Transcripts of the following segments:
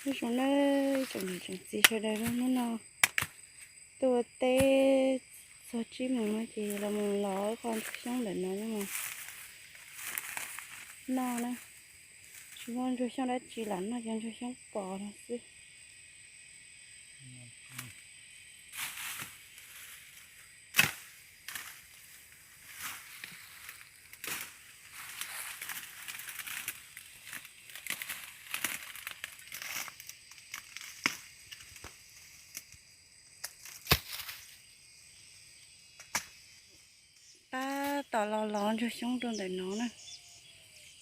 Nyob zoo nawb tsoom niam tsoom txiv sawv daws, hnub no tuaj ua teb txog tsib moos no ces los mus lov qhov ntsuag xyoob ntawm no noj na. Tsis muaj ntsuag xyoob dab tsi lam noj cov ntsuag xyoob pos no xwb. Tab tom los lov ntsuag xyoob rau ntawm no na.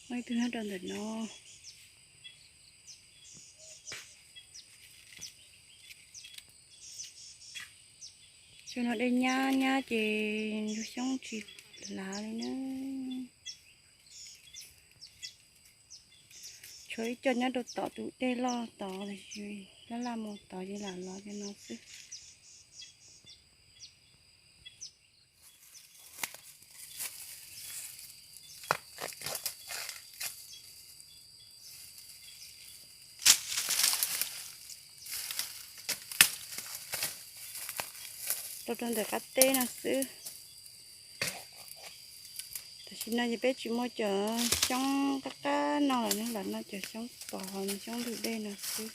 Muaj ib tug nyob rau ntawm no. Xyoo no dej nyab nyab ces ntsuag xyoob tsis lav li na. Tshuav ib co nyob rau tom tus dej loj tod los sis laj laj mus tod ces lam lov cov no xwb. Rau rau ntawm qab teb no xwb. Tam sim no ces peb tsis muaj cov xyoob qab qab no lawm, lam noj cov xyoob pos xyoob ntug dej no xwb.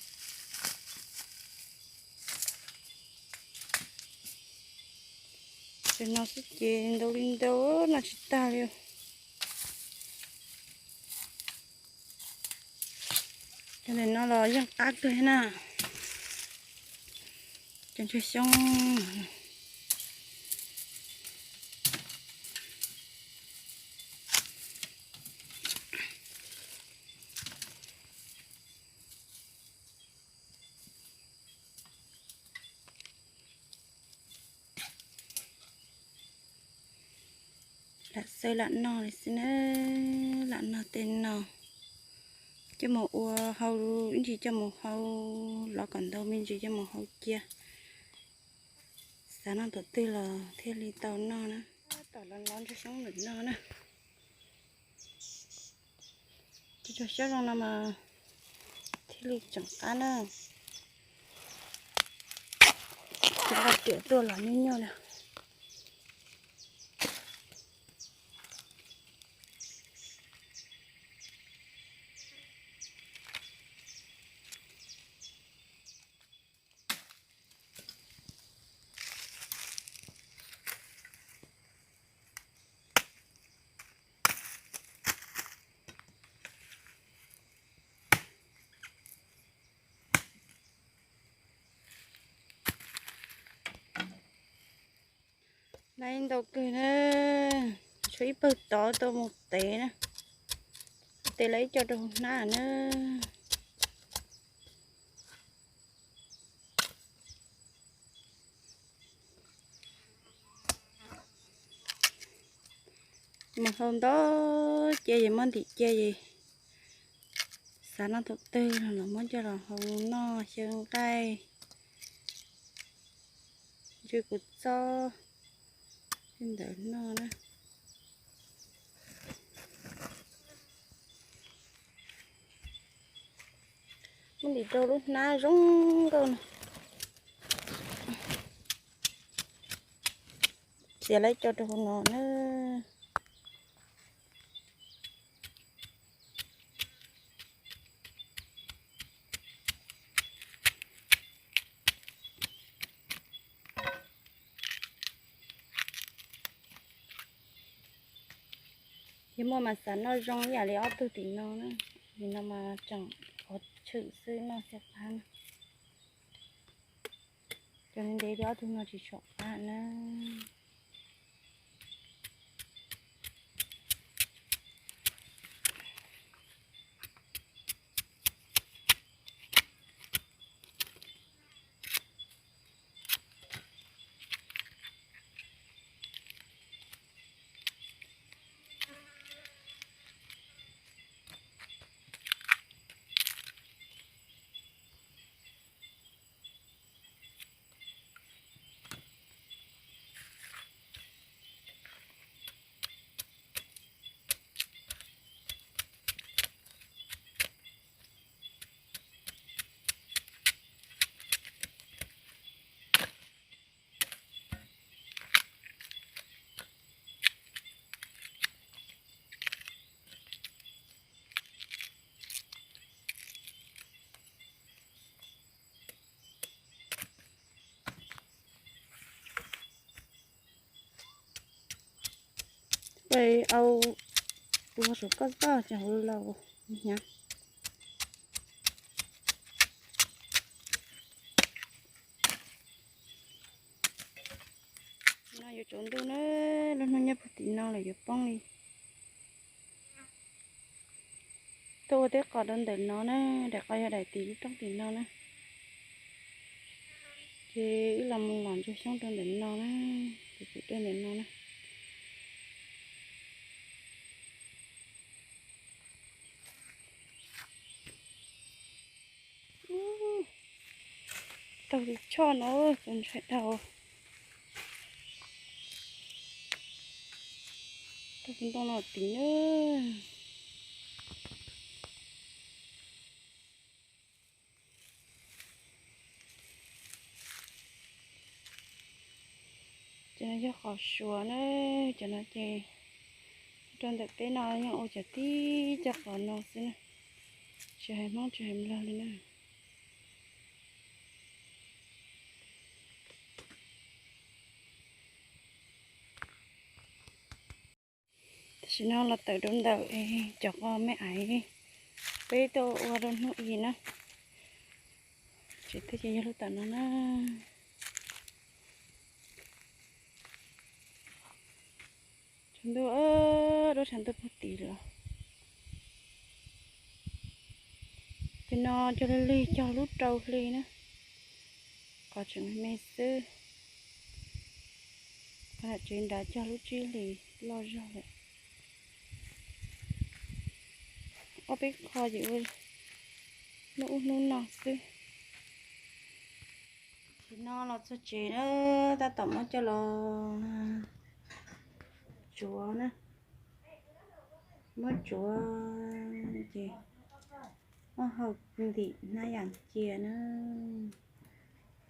Tam no xwb ces ntau li ntau, noj tsis tag li. Cov ntawm no los yeej qab kawg na. Cov ntsuag xyoob. Lam xawb lam noj li xwb na, lam noj tej no. Coj mus ua hau, ib ntsis coj mus hau, lov kom ntau me ntsis coj mus hau cia. Xav noj thaum twg los thiaj li tau noj na. Tom los lov ntsuag xyoob ntawm no na. Cov ntsuag xyoob zoo no mas thiaj li tseem qab na. Cov ntsuag riam tuaj los nyuaj nyuaj na. Laiv ntau kawg na, tshuav ib pawg tod tau mus tev na, tev lawv ib co rau hauv hnab na. Mus hau ntau cia es muab ntim cia es xav noj thaum twg los muab coj los hau noj xyaw nqaij, ntsw kuv txob li ntawd noj na. Muab ntim rau lub hnab zoo nkauj no. Txiav lawv cov rau hauv no na. Yog muaj mas xav noj zoo ib yam li ob tug tim no na, nim no mas tseem qhov tshwm xwb noj xyaw qab na. Cov ntev li ob tug no tsis tshua qab na. pes au, tus ho saum koj txoj ces hauv laus hnyav. No yuav tsaus ntuj na, lub hnub nyob puag tim no lawm yuav poob li. Tuaj ua teb qos rau ntawm no na, daim qos yog daim tim lub roob tim no na. Ces wb los mus lom ntsuag xyoob rau ntawm no na, ces pum dej ntawm no na. Taug tus choj no txaus ntshai dhau. Taug tus ntoo no tim na. Cov no yog qos suav na, cov no ces rau ntawm peb no yeej ua cov tib cov qos no xwb na, tsis hais Hmoob tsis hais Nplog li na. Tam sim no los tawm rau ntawm cov qos me aiv peb tuaj ua rau hnub i na. Tsev twg ces yog lub tam no na. Tshav ntuj, dub tshav ntuj puag tim lawm. Ces no cog lig lig cog lub rau hli na, qos tseem me xwb. Qhov tsev nrad cog lub tsib hlis loj zog lawm. Ob peb qho ces ua hnub ub hnub no xwb. Tam sim no los txog tsev na, tab tom muab coj los tsuav na, muab tsuav ces muab hau ntim hnab yam cia na.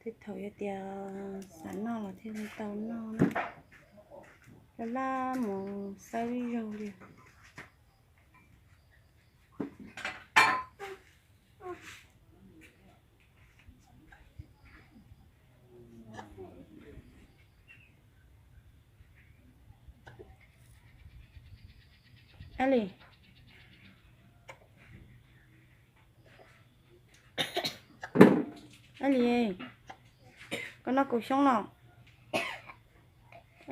Tej thaum yog tias xav noj los thiaj li tau noj na, laj laj mus xawb ib zaug li. Ab Li, Ab Li, koj noj kaus xyoob los?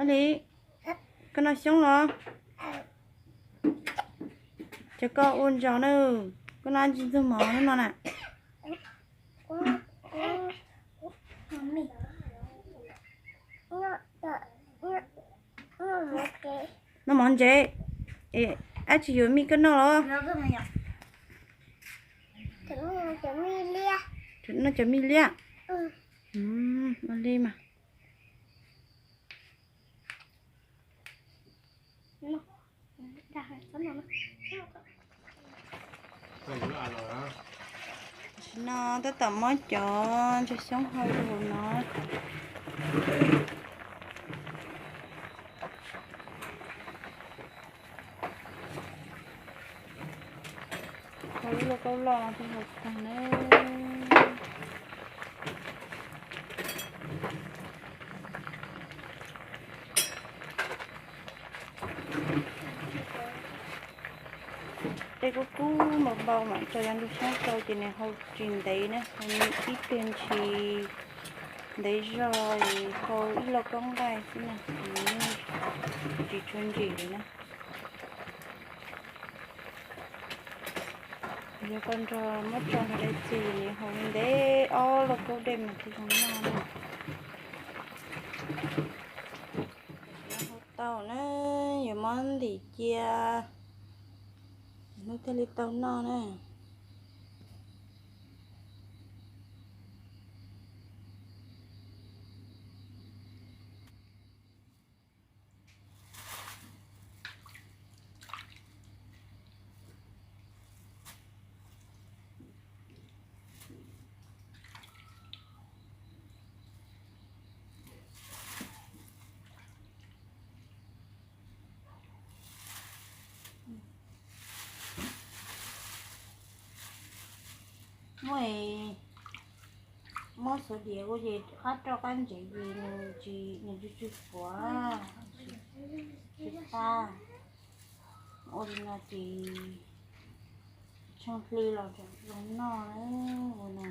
Ab Li, koj noj xyoob los? Ces koj ua ntsaus na, koj noj tsis ntxuag mov no na. Noj mov ntse, es ab tsis yuav mij koj noj los? Noj cov mij liab. Ua li mas. Tam sim no tab tom muab cov ntsuag xyoob hau rau hauv no. Hau ib lauj kaub loj thiaj hau tag na. Dej kub kub npau npau mam tso cov ntsuag xyoob rau ces nws hau tsis ntev na, hau ib pliag ntshis ntev zog, hau ib lauj kaub nqaij xwb na, tsis tshua ntsim li na. Yog koj nrog muab tso nrog dej txig nws hau ntev ob lauj kaub dej mas thiaj zoo noj na. Hau tau na, yuav muab ntim cia, hnub thiaj li tau noj na. Muab, muab xuav diav ua ces qab roj qab ntsev ces nws tsis, nws tsis tsw quav, tsis tas. Ua li no ces tshooj hli los tseem zoo noj na. Ua no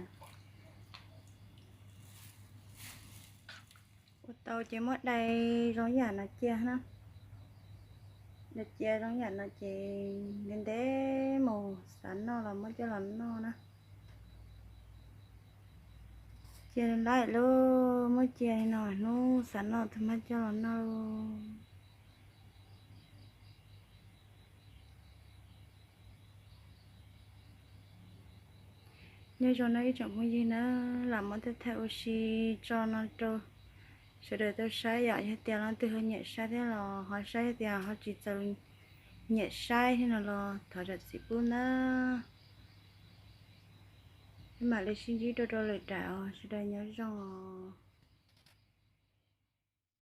ua tau ces muab dai zoo yam no cia na. Dai cia zoo yam no ces ntev ntev mus xav noj los muab coj los noj na. Cia lawm lauj, muab cia li no hnub xav noj tus muab coj los noj lauj. Nyob zoo no ib tsoom phooj ywg na, lam muab tej thaij ua si tso no rau sawv daws tau saib yom. Yog tias leej twg ho nyiam saib thiab los ho saib, yog tias ho tsis txaus nyiam saib thiab no los thov zam txim pub na. Peb mam li sib ntsib rau rau lwm daim os, sawv daws nyob zoo os.